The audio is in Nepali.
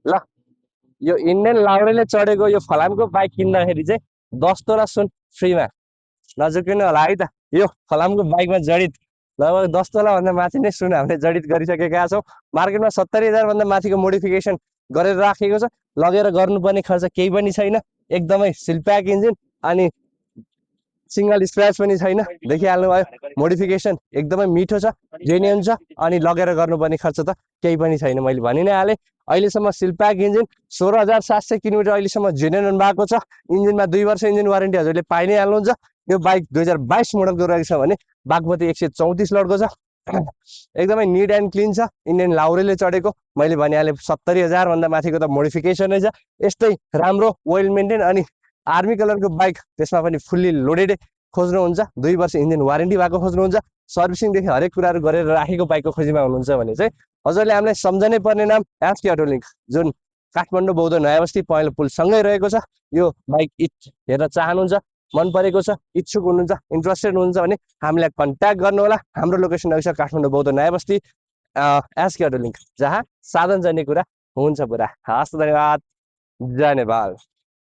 ल यो इन्डियन लाउरेले चढेको यो फलामको बाइक किन्दाखेरि चाहिँ 10 तोला सुन फ्रीमा नजुकिनु होला है त। यो फलामको बाइकमा जडित लगभग 10 तोला भन्दा माथि नै सुन हामीले जडित गरिसकेका छौँ। मार्केटमा 70,000 भन्दा माथिको मोडिफिकेसन गरेर राखेको छ। लगेर गर्नुपर्ने खर्च केही पनि छैन। एकदमै सिलप्याक इन्जिन अनि सिंगल स्क्रैच पनि छैन। देखिहाल्नुभयो मोडिफिकेसन एकदमै मिठो छ, जेन्युन छ अनि लगेर गर्नुपर्ने खर्च त केही पनि छैन। मैले भनि नै हालेँ अहिलेसम्म सिलप्याक इन्जिन 16,700 किलोमिटर अहिलेसम्म जेन्युन भएको छ। इन्जिनमा 2 वर्ष इन्जिन वारेन्टी हजुरले पाइ नै हाल्नुहुन्छ। यो बाइक 2022 मोडलको रहेछ भने बागमती 134 लडको छ। एकदमै निट एन्ड क्लिन छ। इन्डियन लाउरेले चढेको मैले भनिहालेँ 70,000 भन्दा माथिको त मोडिफिकेसन रहेछ। यस्तै राम्रो वेल मेन्टेन अनि आर्मी कलरको बाइक त्यसमा पनि फुल्ली लोडेड खोज्नुहुन्छ, 2 वर्ष इन्जिन वारेन्टी भएको खोज्नुहुन्छ, सर्भिसिङदेखि हरेक कुराहरू गरेर राखेको बाइकको खोजीमा हुनुहुन्छ भने चाहिँ हजुरले हामीलाई सम्झनै पर्ने नाम एसके अटो लिङ्क, जुन काठमाडौँ बौद्ध नयाँ बस्ती पहेँलो पुल सँगै रहेको छ। यो बाइक हेर्न चाहनुहुन्छ, मन परेको छ, इच्छुक हुनुहुन्छ, इन्ट्रेस्टेड हुनुहुन्छ भने हामीलाई कन्ट्याक्ट गर्नु होला। हाम्रो लोकेसन रहेछ काठमाडौँ बौद्ध नयाँ बस्ती एसके अटो लिङ्क, जहाँ साधन जाने कुरा हुन्छ पुरा। हस्, धन्यवाद, जय नेपाल।